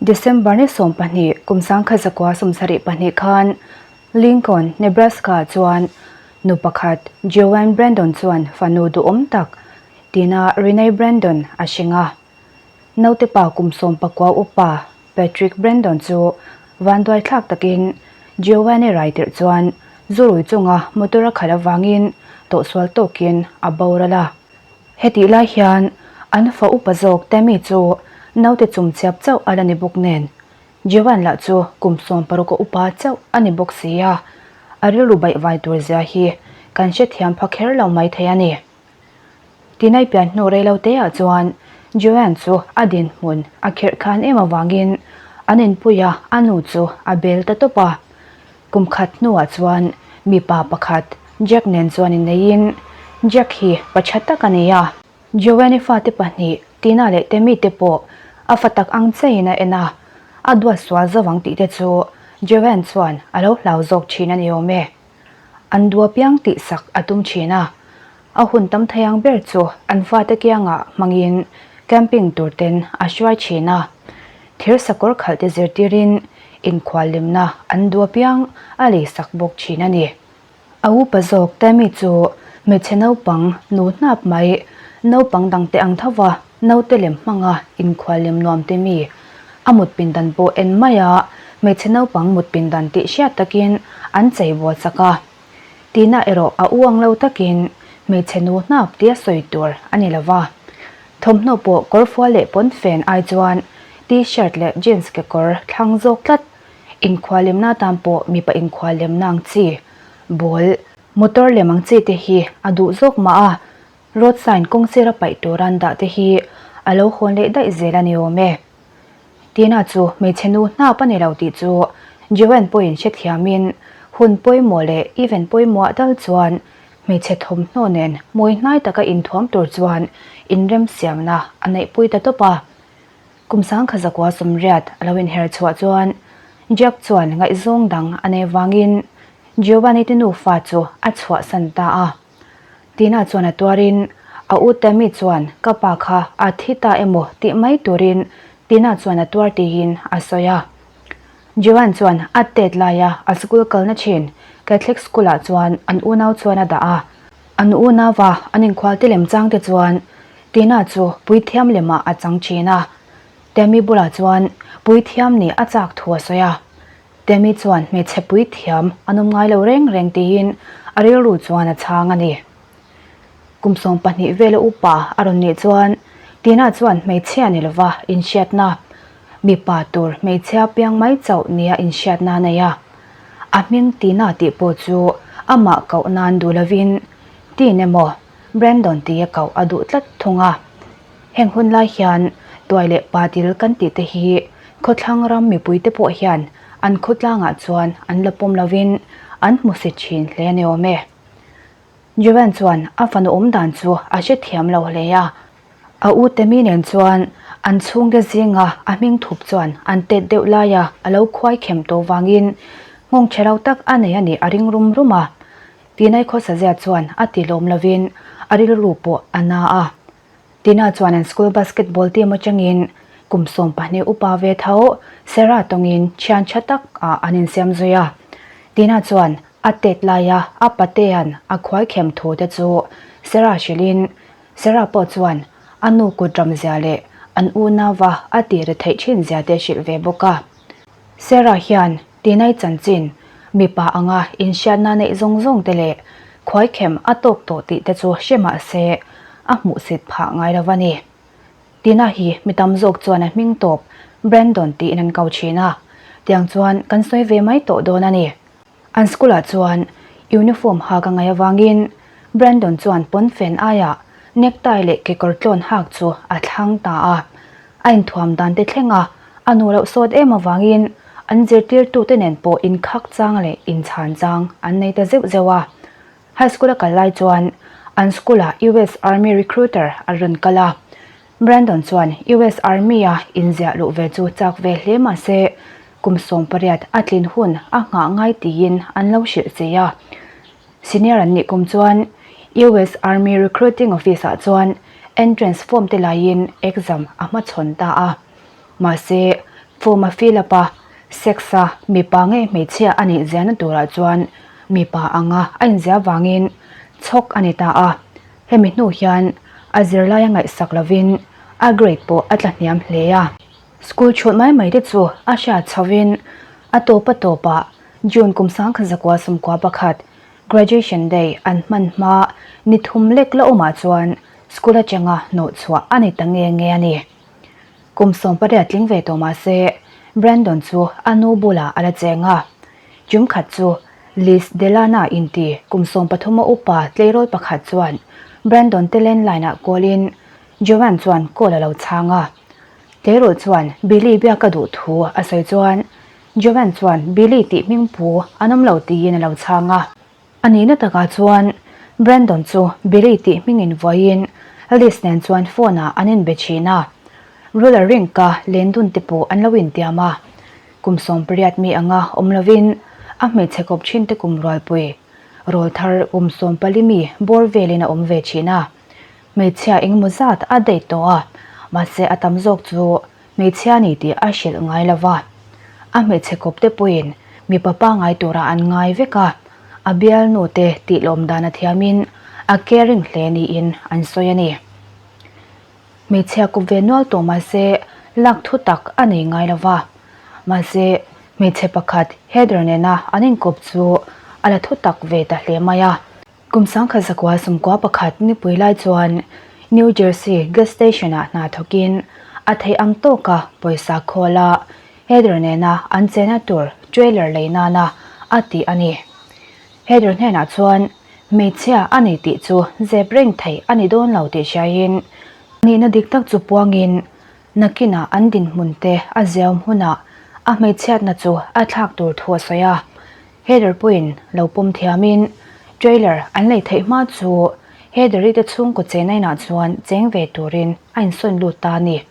December ni 12 kum 1972 khan Lincoln, Nebraska chuan nu pakhat Joanne Brandon chuan fanu duhawm tak Tina Renee Brandon a hring a. Naute pa kum 19 upa Patrick Brandon chu vanduai thlak takin Joanne rai tirh chuan zurui chunga motor a khalh avangin tawhsual tawkin a boral a. Hetih lai hian an fa upa zawk Tammy chu naute chumchiap chauh a la ni bawk nen, Joanne lah chu kum 16 a upa chauh a ni bawk si a, a rilru baihvai tur zia hi kan hrethiam pha kher lo mai thei a ni. Tinai pian hnu rei lo te ah chuan Joanne chu a dinhmun a khirh khan em avangin an inpui a, a nu chu a bel ta tawp a. Kum khat hnuah chuan mipa pakhat Jack nen chuan inneiin Jack hi pa tha tak a ni a. Joanne-i fate pahnih Tina leh Tammy te pawh a fa tak ang chaiin a en a, a duat sual zo ang tih te chu Joanne chuan a lo hlau zawk thin a ni awm e. An dua piang tih sak a tum thin a, a hun tam thei ang ber chu an fate kiangah hmangin camping tur ten a hruai thin a. Thir sakawr khalh te zirtirin inkhuallimna an dua piang a lei sak bawk thin a ni. A upa zawk Tammy chu hmeichhe naupang nu hnap mai, naupang dangte ang tho va naute lem hmanga inkhuallim nuam te mi. A mut pindan pawh en mai a, hmeichhe naupang mut pindan tih hriat takin an chei bual chak a. Tina erawh a u ang lo takin hmeichhe nu hnap tia sawi tur a ni lo va. Thawmhnaw pawh kawrfual leh pawnfen ai chuan T-shirt leh jeans kekawr thlang zawk tlat. Inkhuallemna atan pawh mipa inkhuallemna ang chi, ball, motor lem ang chi te hi a duh zawk mah a, road sign kawng sira paih tur an dah te hi a lo hawn leh daih zel a ni awm e. Tina chu hmeichhe nu hnap a ni lo tih chu Joanne pawhin hrethiamin hun pawimawh leh event pawimawhah tal chuan hmeichhe thawmhnaw nen mawi hnai taka inthuam tur chuan inremsiamna a neihpui ta tawp a. Kum 1980 a lo inher chhuah chuan Jack chuan ngaihzawng dang a nei vangin Giovanni te nufa chu a chhuahsan ta a. Tina chuan a tuarin a u Tammy chuan ka pa kha a thi ta emaw tih mai turin Tina chuan a tuar tiin a sawi a. Joanne chuan a tet laia a school kalna thin Catholic school ah chuan an unau chuan a dah a. An unauva an inkhual te lem chang te chuan Tina chu puithiam lemah a chang thin a. Tammy bulah chuan puithiam nih a chak thu a sawi a. Tammy chuan hmeichhe puithiam an awm ngai lo reng reng tiin a rilru chuan a chhang a ni. Kum 12 vela upa a rawn nih chuan Tina chuan hmeichhia ni lova inhriatna, mipa tur hmeichhia piang mai chauh nia inhriatna a nei a. A hming Tina tih pawh chu amah koh nan duh lovin Tin emaw Brandon tia koh a duh tlat thung a. Heng hun lai hian tuai leh pa dil kan tih te hi khawthlang ram mipui te pawh hian an khawtlangah chuan an la pawm lovin an hmusit thin hle a ni awm e. Joanne chuan a fanu awm dan chu a hrethiam lo hle a. A u Tammy nen chuan an chhungte zinga a hming thup chuan an tet deuh laia a lo khuai khem tawh vangin nghawng chhe lo tak a nei a nih a ring rum rum a. Tinai khawsazia chuan a ti lawm lovin a rilru pawh a na a. Tina chuan an school basketball team atangin kum 12 upa ve tho Sarah tawngin thian tha tak ah an insiam zui a. Tina chuan a tet laia a patean a khuai khem thu te chu Sarah hrilhin Sarah pawh chuan a nu kut ram zia leh an unauva a ti ri theih thin zia te hrilh ve bawk a. Sarah hian Tinai chanchin, mipa anga inhriatna neih zawng zawng te leh khuaikhem a tawk tawh tih te chu hre mah se a hmuhsit phah ngai lo a ni. Tina hi mi tam zawk chuan a hming tawp Brandon tiin an ko thin a, tiang chuan kan sawi ve mai tawh dawn a ni. An school ah chuan uniform hak a ngaih avangin Brandon chuan pawnfen aiah necktie leh kekawr tlawn hak chu a thlang ta a. A inthuam dan te thleng a, a nu loh sawt em avangin an zirtirtute nen pawh inkhak chang leh inchhan chang an nei ta zeuh zeuh a. High school a kal lai chuan an school ah US Army recruiter a rawn kal a. Brandon chuan US Army a inziah luh ve chu chak ve hle mah se kum 18 a tlin hun a nghah ngai tiin an lo hrilh che a. Senior an nih kum chuan US Army Recruiting Office ah chuan entrance form te laiin exam a hmachhawn ta a. Mahse, Form a fill up a, sex a mipa nge hmeichhia a nih ziahna turah chuan mipa anga a inziah vangin chhawk a ni ta a. Hemi hnu hian a zirlai a ngaihsak lovin a grade pawh a tla hniam hle a. School chhut mai mai te chu a hriat chhovin a tawp a tawpah June kum 1991 Graduation Day an hman hma ni thum lek la awmah chuan school atanga hnawh chhuah a ni ta nge nge a ni. Kum 18 tling ve tawh mah se Brandon chu a nu bulah a la cheng a. Tum khat chu Liz Delana inti kum 13 a upa tleirawl pakhat chuan Brandon te landline ah call in Joanne chuan call a lo chhang a. Tleirawl chuan Billy biak a duh thu a sawi chuan Joanne chuan Billy tih hming pu an awm lo tiin a lo chhang a. A nihna takah chuan Brandon chu Billy tih hming in vuaiin Liz nen chuan phone ah an inbe thin a. Roller rink a len dun te pawh an lo intiam a. Kum 18 mi anga awm lovin a hmeichhe kawp thin te kum rualpui rawlthar kum 14 mi bawr velin a awm ve thin a. Hmeichhia engemaw zat a date tawh a, mahse a tam zawk chu hmeichhia ni tih a hrilh ngai lo va. A hmeichhe kawp te pawhin mipa pangngai turah an ngai vek a, a bialnu te tih lawm dan a thiamin a caring hle niin an sawi a ni. Hmeichhia kawp ve nual tawh mahse lak thu tak a nei ngai lo va, mahse hmeichhe pakhat Heather nena an inkawp chu a la thu tak ve ta hle mai a. Kum 1991 nipui lai chuan New Jersey gas station-ah hna thawkin a theih ang tawka pawisa khawl a, Heather nena an chena tur trailer lei nana a ti a ni. Heather hnenah chuan hmeichhia a ni tih chu zep reng theih a ni dawn lo tih hriaiin nihna dik tak chu puangin nakinah an dinhmun te a ziaum hunah a hmeichhiatna chu a thlak tur thu a sawi a. Heather pawhin lo pawm thiamin trailer an lei theih hma chu Heather-i te chhungkaw chena inah chuan cheng ve turin a insawn lut ta a ni.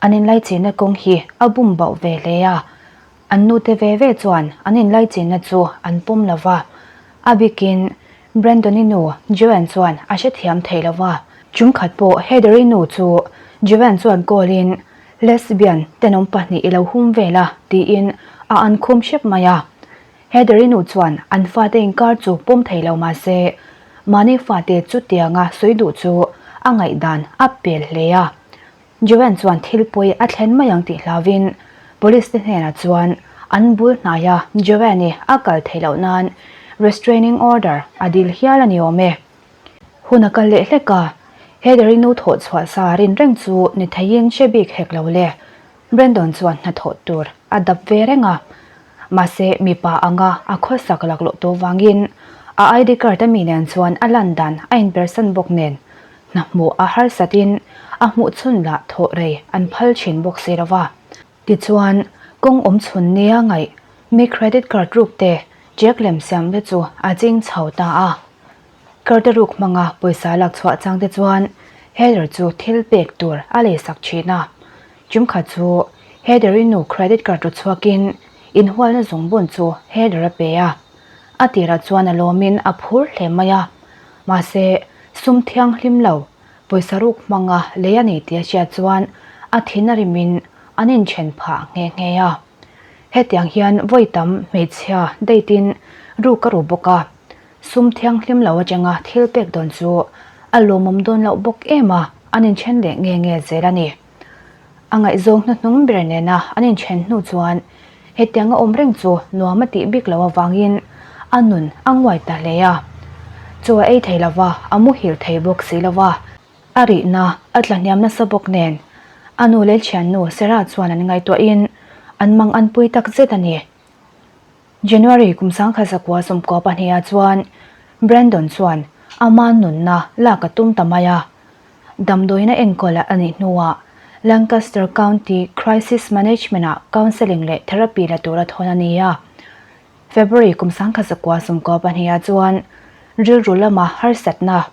An inlaichinna kawng hi a bum bauh ve hle a, an nute ve ve chuan an inlaichinna chu an pawm lo va, a bikin Brandon-i nu Joanne chuan a hrethiam thei lo va. Chungkhat pawh Heather-i nu chu Joanne chuan call-in Lesbian tenawm pahnih i lo hum vel a, tiin a an khum hrep mai a. Heather-i nu chuan an fate inkar chu pawm thei lo mah se, mahni fate chutianga sawi duh chu a ngaihdan a pel hle a. Joanne chuan thil pawi a thlen mai ang tih hlauvin Police te hnenah chuan an bul hnaia Joanne-i a kal theih loh nan restraining order a dil hial a ni awm e. Hun a kal leh hlek a, Heather-i nu thawh chhuah sa rin reng chu ni theiin hre bik hek lo le. Brandon chuan hnathawh tur a dap ve reng a, mahse mipa anga a khawsak laklawh tawh vangin a ID card a mi nen chuan a lan dan a inpersan bawk nen hna hmuh a harsatin a hmuh chhun lah thawh rei an phal thin bawk si lo va. Tichuan, kawng awm chhun nia ngaih mi credit card ruk te check lem siam te chu a ching chho ta a. Card a ruk hmanga pawisa lak chhuah chang te chuan Heather chu thil pek tur a leisak thin a. Chumkhat chu Heather-i nu credit card ru chhuakin inhualna zungbun chu Heather a pe a. A tirah chuan a lawmin a phur hle mai a. Mahse, sum thianghlim lo Pawisa ruk hmanga lei a ni tih a hriat chuan a thin a rimin an inthen phah nghe nghe a. Hetiang hian vawi tam hmeichhia date in ruk a ru bawk a, sum thianghlim lo atanga thil pek dawn chu a lawmawm dawn loh bawk em a, an inthen leh nge nge zel a ni. A ngaihzawng hnuhnung ber nena an inthen hnu chuan hetianga awm reng chu nuam a tih bik loh avangin a nun a nguai ta hle a. Chaw a ei thei lo va, a muhil thei bawk si lo va, a rihna a tla hniam nasa bawk nen a nu leh thiannu Sarah chuan an ngaihtuahin an mang an pui tak zet a ni. January kum 1992 ah chuan Brandon chuan ama nunna lak a tum ta mai a. Damdawiina enkawl a nih hnuah Lancaster County Crisis Management ah counselling leh therapy la tura thawn a ni a. February kum 1992 ah chuan rilru lama harsatna,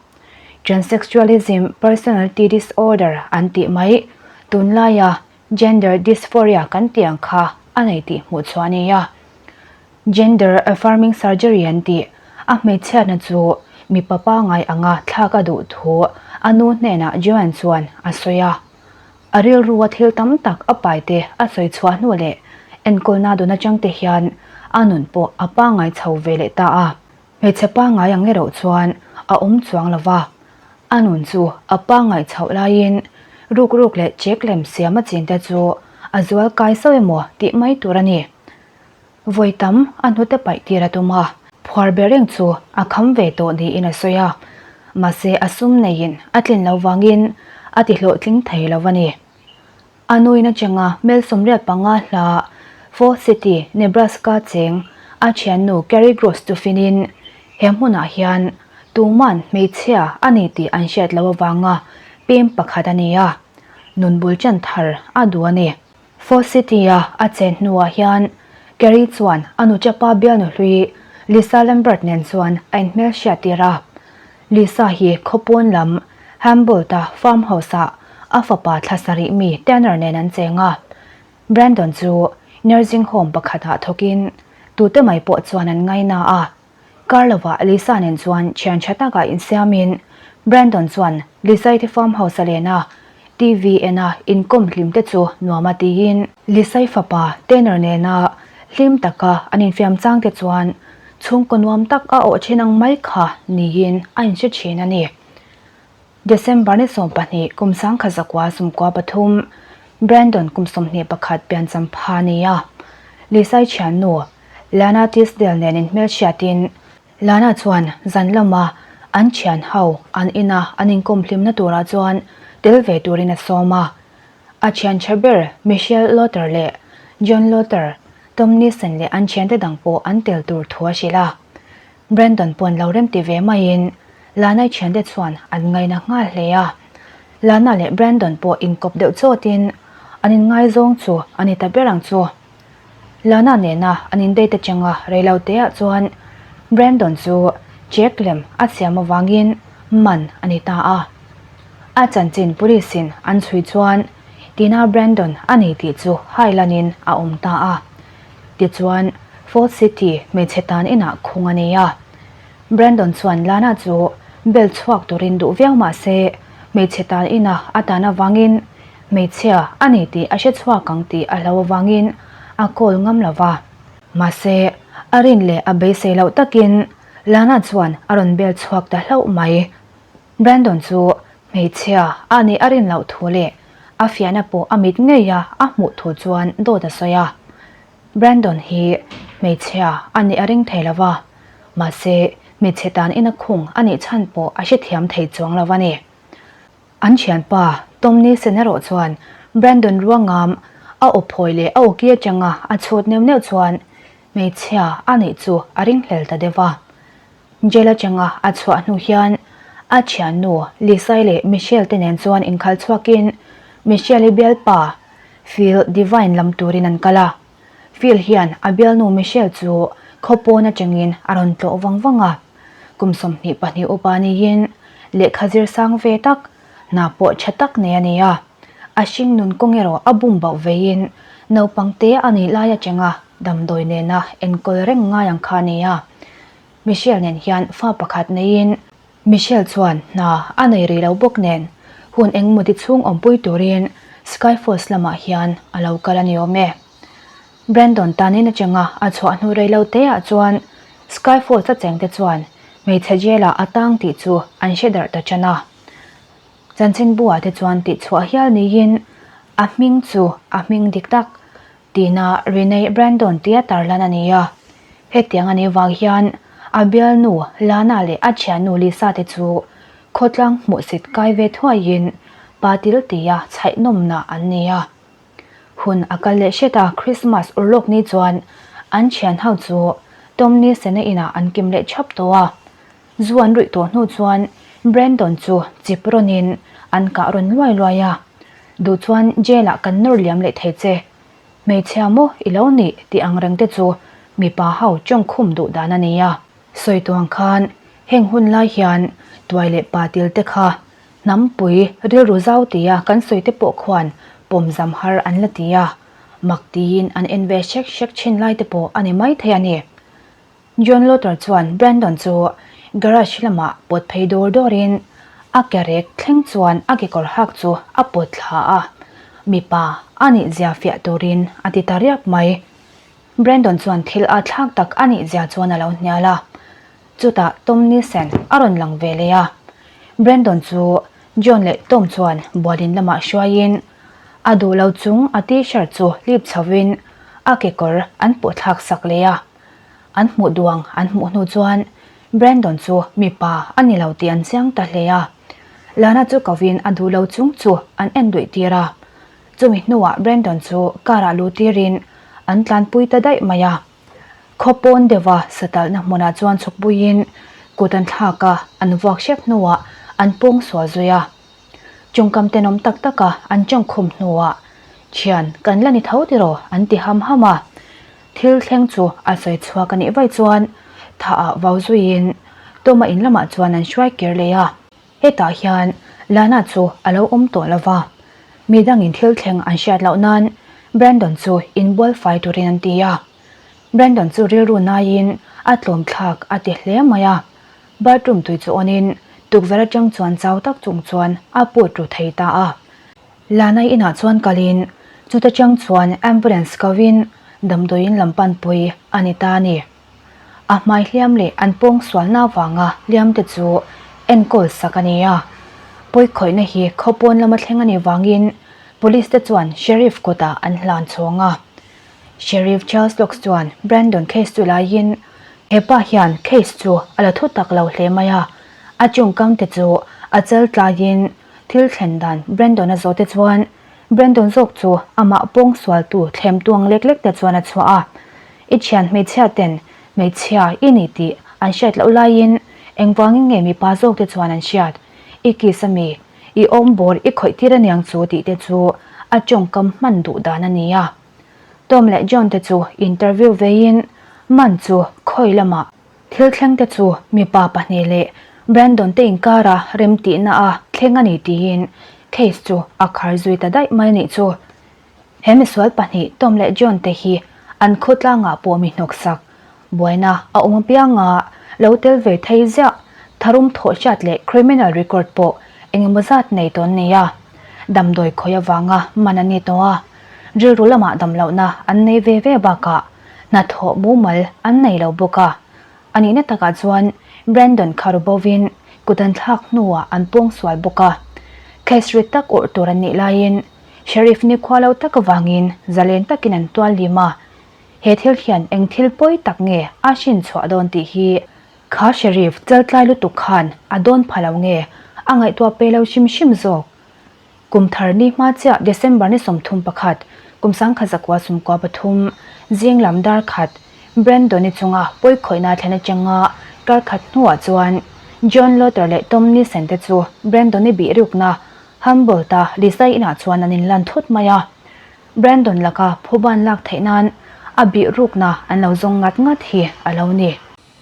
Transsexualism Personality Disorder an tih mai, tunlaia Gender dysphoria kan tih ang kha a nei tih hmuh chhuah a ni a. Gender affirming surgery an tih a hmeichhiatna chu mipa pangngai anga thlak a duh thu a nu hnenah Joanne chuan a sawi a. A rilrua thil tam tak a paite a sawi chhuah hnu leh enkawlna dawn atang te hian a nun pawh a pangngai chho ve leh ta a. Hmeichhe pangngai ang erawh chuan a awm chuang lo va, a nun chu a pangngai chhoh laiin ruk ruk leh chek lem siam a chinte chu a zual kai sauh emaw tih mai tur a ni. Vawi tam a hnute paih tir a tum a, phuar ber reng chu a kham ve tawh niin a sawi a, mahse a sum neiin a tlin lo vangin a ti hlawhtling thei lo a ni. A nuin atanga mel 85 hla Falls City, Nebraska cheng a thiannu Carrie Gross chu finin he hmunah hian tuman hmeichhia a ni tih an hriat loh avanga pem pakhat a ni a, nun bul chan thar a duh a ni. Falls City-a a chen hnuah hian Carrie chuan a nuchapa bialnu hlui Lisa Lambert nen chuan a inhmelhriat tir a. Lisa hi khawpawn lam Humboldt-a farm house-ah a fapa thla sarih mi Tanner nen an cheng a. Brandon chu nursing home pakhatah thawkin tute mai pawh chuan an ngaina a. Kar lovah Lisa nen chuan thian tha takah insiamin Brandon chuan Lisa-i te farm house a len a, TV ena inkawm hlim te chu nuam a tiin. Lisa-i fapa Tanner nena hlim taka an infiam chang te chuan chhungkaw nuam tak a awh thin ang mai kha niin a inhre thin a ni. December ni 12 kum 1993, Brandon kum 21 piancham pha a ni a. Lisa-i thiannu Lana Tisdale nen inhmelhriatin Lana chuan zan lama an thian ho an ina an inkawm hlimna turah chuan tel ve turin a sawm a. A thian tha ber Michelle Lotter leh John Lotter, Tom Nissen leh an thiante dang pawh an tel tur thu a hrilh a. Brandon pawn lo remti ve maiin Lana-i thiante chuan an ngaina nghal hle a. Lana leh Brandon pawh inkawp deuh chawtin an inngaizawng chu a ni ta ber ang chu. Lana nena an indate atanga reiloteah chuan Brandon chu check lem a siam avangin man a ni ta a. A chanchin police in an chhui chuan Tina Brandon a ni tih chu hailanin a awm ta a. Tichuan Fort City hmeichhe tan inah khung a ni a. Brandon chuan Lana chu bel chhuak turin duh viau mah se hmeichhe tan ina a tan avangin Hmeichhia a ni tih a hre chhuak ang tih a hlo avangin a call ngam lo va. Mahse, a rin leh a beisei loh takin Lana chuan a rawn bel chhuak ta hlauh mai. Brandon chu hmeichhia a nih a rin loh thu leh a fiahna pawh a mit ngeia a hmuh thu chuan dawt a sawi a. Brandon hi hmeichhia a nih a ring thei lo va, mahse hmeichhe tan ina khung a nih chhan pawh a hrethiam thei chuang lo a ni. An thianpa Tom Nielsen erawh chuan Brandon ruangam a aw phawi leh a awki atanga a chhut neuh neuh chuan hmeichhia a neih chu a ringhlel ta deuh a. Jail atanga a chhuah hnu hian a thiannu Lisa-i leh Michelle te nen chuan inkhal chhuakin Michelle-i bialpa Phil Devine lam turin an kal a. Phil hian a bialnu Michelle chu khaw pawn atangin a rawn tlawh vang vang a. Kum 22 upa niin lehkha zir sang ve tak, hna pawh tha tak nei a ni a. A hring nun kawng erawh a bum bauh veiin naupang te a nih lai atanga damdawi nena enkawl reng ngai ang kha a ni a. Michelle nen hian fa pakhat neiin Michelle chuan hna a nei rih lo bawk nen hun engmawti chhung awmpui turin Skyforce lamah hian a lo kal a ni awm e. Brandon tanin atanga a chhuah hnu rei lo te ah chuan Skyforce a chengte chuan hmeichhe jail ah a tang tih chu an hre darh ta tan a. Chanchinbu ah te chuan tih chhuah hial niin a hming chu a hming dik tak Tina Renee Brandon tia tarlan a ni a. Hetiang a nih vang hian a bialnu Lana leh a thiannu Lisa te chu khawtlang hmuhsit kai ve thuaiin pa til tia chhaihnawmna an ni a. Hun a kal leh hret a, Christmas urlawk ni chuan an thian ho chu Tom Nielsen-a inah an kim leh thap tawh a. Zu an ruih tawh hnu chuan Brandon chu chip rawnin an kah rawn luai luai a. Duh chuan jail ah kan nawr liam leh thei che. Hmeichhia maw i lo nih tih ang reng te chu mipa ho tawngkhum duh dan a ni a. Sawi tuang khan heng hun lai hian tuai leh pa til te kha hnampui rilru zau tia kan sawi te pawh khuan pawmzam har an la ti a, mak tiin an en ve hrek hrek thin lai te pawh a ni maithei a ni. John Lotter chuan Brandon chu garage lamah pawt phei dawr dawrin a ke rek thleng chuan a kekawr hak chu a pawt thla a. mipa a nih zia fiah turin a ti ta riap mai. Brandon chuan thil a thlak tak a nih zia chuan a lo hnial a. Chutah Tom Nielsen a rawn lang ve leh a. Brandon chu John leh Tom chuan bualin lamah hruaiin a duh lo chung a t-shirt chu hlip chhovin a kekawr an pawhthlak sak leh a. An hmuh duang an hmuh hnu chuan Brandon chu mipa a ni lo tih an chiang ta hle a. Lana chu kovin a duh lo chung chu an en duih tir a. Chumi hnuah Brandon chu car ah luh tirin an tlanpui ta daih mai a. Khaw pawn deuha satalhna hmunah chuan chhukpuiin kut an thlak a, an vuak hrep hnuah an pawng sual zui a. Tawngkam tenawm tak taka an tawngkhum hnuah, Thian, kan la ni tho tiraw? an ti ham ham a. Thil thleng chu a sawi chhuak a nih vaih chuan thaah vau zuiin Tawma in lamah chuan an hruai kir leh a. Hetah hian Lana chu a lo awm tawh lo va, mi dangin thil thleng an hriat loh nan Brandon chu inbual fai turin an ti a. Brandon chu rilru naiin a tlawm thlak a ti hle mai a. Bathroom tui chu awnin tukverh atang chuan chau tak chung chuan a put ru thei ta a. Lana inah chuan kalin chuta tang chuan ambulance kovin damdawiin lam panpui a ni ta a ni. A hmai hliam leh an pawng sualna avanga hliam te chu enkawl sak a ni a. Pawikhawihna hi khawpawn lama thleng a nih vangin Police te chuan Sheriff kutah an hlan chhawng a. Sheriff Charles Locks chuan Brandon case chu laiin he pa hian case chu a la thu tak lo hle mai a, a chungkam te chu a chal tlaiin thil thlen dan Brandon a zawh te chuan Brandon zawk chu amah pawng sualtu thlem tuang lek lek te chuan a chhuah a. I thian hmeichhia ten hmeichhia i ni tih an hriat loh laiin engvangin nge mipa zawk te chuan an hriat? I kiss ami? I awm bawr i khawih tir aniang chu tih te chu a tawngkam hman duh dan a ni a. Tom leh John te chu interview veiin man chu khawi lamah thil thleng te chu mipa pahnih leh Brandon te inkara remtihna a thleng a ni tiin case chu a khar zui ta daih mai nih chu. He misual pahnih Tom leh John te hi an khawtlangah pawh mi hnawksak buaina a awm apianga lo tel ve thei ziah tharum thawh hriat leh criminal record pawh engemaw zat nei tawn nei a, damdawi khawi avanga man an ni tawh a, rilru lamah damlohna an nei ve ve bakah hnathawh mumal an nei lo bawk a. A nihna takah chuan Brandon kha ru bovin kut an thlak hnuah an pawngsual bawk a, case rit tak awrh tur an nih laiin Sheriff nikhua lo tak avangin zalen takin an tual lim a, he thil hian eng thil pawi tak nge a hrin chhuah dawn tih hi kha Sheriff chaltlai lutuk khan a dawn pha lo nge a ngaihtuah pe lo hrim hrim zawk. Kum thar ni hma chiah December ni 31, kum 1993, zing lam dar khat Brandon-i chunga pawikhawihna thlen atanga kar khat hnuah chuan John Lawter leh Tom Nissen te chu Brandon-i bih rukna Humboldt-a Lisa inah chuan an inlan thut mai a. Brandon laka phuban lak theih nan a bih rukna an lo zawng ngat ngat hi a lo ni.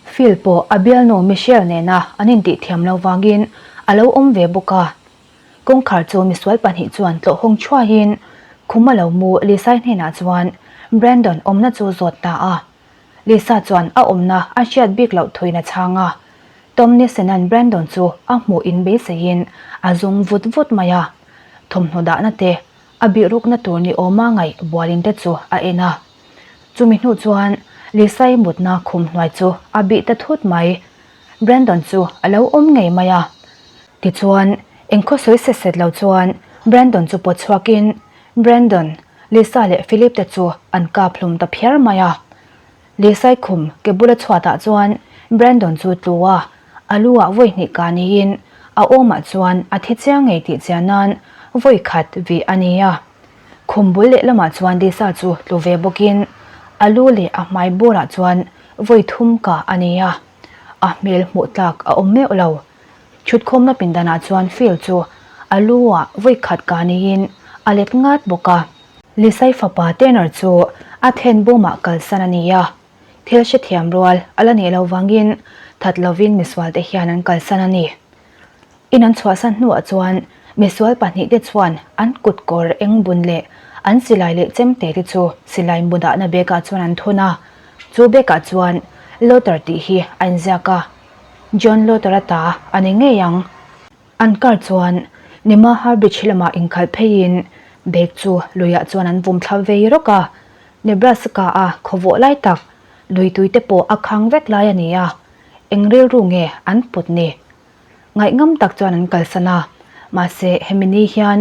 Phil pawh a bialnu Michelle nena an intih thiam lo vangin a lo awm ve bawk a. Kawngkhar chu misual pahnih chuan tlawh hawng thuaiin khum a lo mu Lisa-i hnenah chuan Brandon awmna chu zawt ta a. Lisa chuan a awmna a hriat bik loh thuin a chhang a. Tom Nissen-a'n Brandon chu a hmuh in beiseiin a zung vut vut mai a. Thawmhnaw dahna te, a bihrukna tur ni awma ngaih bualin te chu a en a. Chumi hnu chuan Lisa-i mutna khum hnuai chu a bih ta thut mai. Brandon chu a lo awm ngei mai a. Tichuan, engkhaw sawi set set lo chuan Brandon chu pawt chhuakin Brandon, Lisa leh Philip te chu an kap hlum ta phiar mai a. Lisai khum ke bula chhuatah chuan Brandon chu tlu a, a lu ah vawi hnih ka niin a awmah chuan a thi chiang ngei tih chian nan vawi khat vih a ni a. Khum bul lehlamah chuan Lisa chu tlu ve bawkin a lu leh a hmai bawrah chuan vawi thum ka a ni a, a hmel hmuh tlak a awm meuh lo. Thutkhawmna pindanah chuan Phil chu a lu ah vawi khat ka niin a let ngat bawk a. Lisai fapa Tanner chu a then bawmah kalsan a ni a, thil hrethiam rual a la nih loh vangin that lovin misual te hian an kalsan a ni. In an chhuahsan hnuah chuan misual pahnihte chuan an kut kawr eng bun leh an silai leh chemte te chu silai mu dahna bag ah chuan an thun a, chu bag ah chuan Lawter tih hi a inziak a, John Lawter-a ta a ni ngei ang. An car chuan Nemaha Beach lamah inkhalh pheiin. Bag chu luiah chuan an vum thla vei rawk a, Nebraska-a khawvawh lai tak lui tui te pawh a khang vek lai a ni a, eng rilru nge an put ni? Ngaihngam tak chuan an kalsan a, mahse hemi ni hian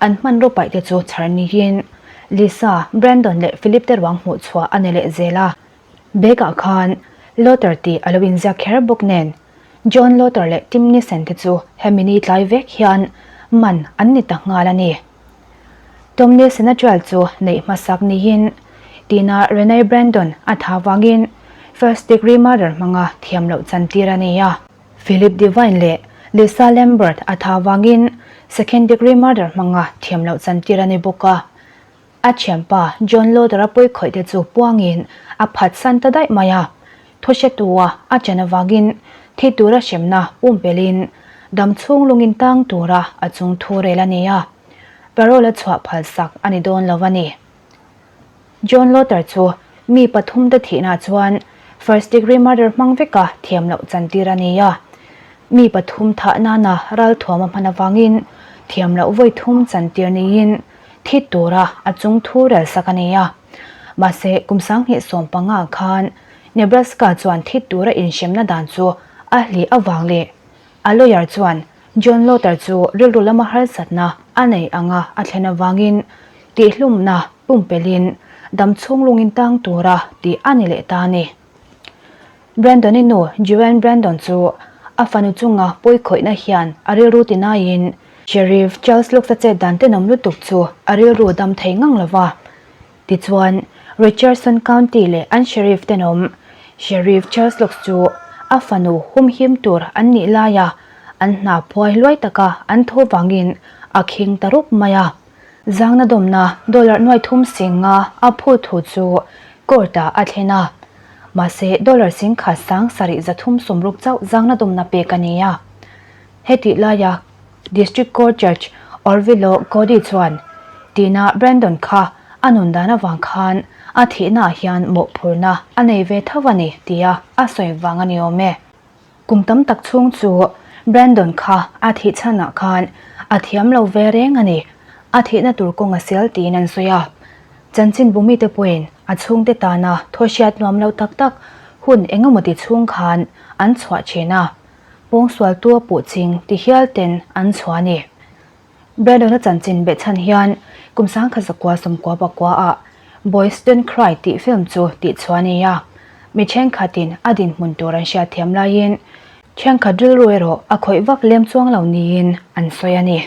an hmanraw paih te chu chhar niin Lisa, Brandon leh Philip te ruang hmuh chhuah a ni leh zel a. Bag ah khan Lother tih a lo inziak kher bawk nen John Lother leh Tim Nissen te chu hemi ni tlai vek hian man an ni ta nghal a ni. Tom Nissen-a trial chu neih hmasak niin Tina Renee Brandon a tha vangin first degree murder hmanga thiam loh chantir a ni a. Philip Devine leh Lisa Lambert a tha vangin second degree murder hmanga thiam loh chantir a ni bawk a. A thianpa John Loder-a pawi khawih te chu puangin a phatsan ta daih mai a. Thuhretua a chen avangin thi tura hremna pumpelhin dam chhung lungin tang tura a chung thu rel a ni a. Parole a chhuah phalsak a ni dawn lo a ni. John Lotter chu mi pathumte thihna chuan first degree murder hmang veka thiam loh chantir a ni a. Mi pathum thah nana ralthuam a hman avangin thiam loh vawi thum chantir niin thi tura a chung thu rel sak a ni a. Mahse, kum 2015 khan Nebraska chuan thi tura inhremna dan chu a hlih avang leh a lawyer chuan John Lotter chu rilru lama harsatna a nei anga a thlen avangin tihlumna pumpelhin dam chhung lungin tang tura tih a ni leh ta a ni. Brandon-i nu Joanne Brandon chu a fanu chunga pawikhawihna hian a rilru tinaiin Sheriff Charles Lux-a chet dan tenawm lutuk chu a rilru dam thei ngang lo va. Tichuan, Richardson County leh an Sheriff tenawm Sheriff Charles Lux chu a fanu humhim tur an nih laia an hna phuai hluai taka an tho vangin a khing ta rup mai a. Zangna dawmna dollar nuai thum singa a phut thu chu court ah a thlen a. Mahse, dollar singkhat sang sarih 360 chauh zangna dawmna pek a ni a. Hetih laia District Court Judge Orville Cody chuan Tina Brandon kha a nun dan avang khan a thihnaah hian mawhphurhna a nei ve tho a ni tia a sawi vang a ni awm e. Kum tam tak chhung chu Brandon kha a thih chhanah khan a thiam lo ve reng a ni. A thihna tur kawng a sel tiin an sawi a. Chanchinbu mite pawhin a chhungte tana thaw hriat nuam lo tak tak hun eng emaw ti chhung khan an chhuah thin a. Pawngsualtu a puh ching ti hial ten an chhuah a ni. Brandon-a chanchin behchhan hian kum 1999 ah Boys Don't Cry tih film chu tihchhuah a ni a, mi thenkhatin a dinhmun tur an hriatthiam laiin thenkhat rilru erawh a khawih vak lem chuang lo niin an sawi a ni.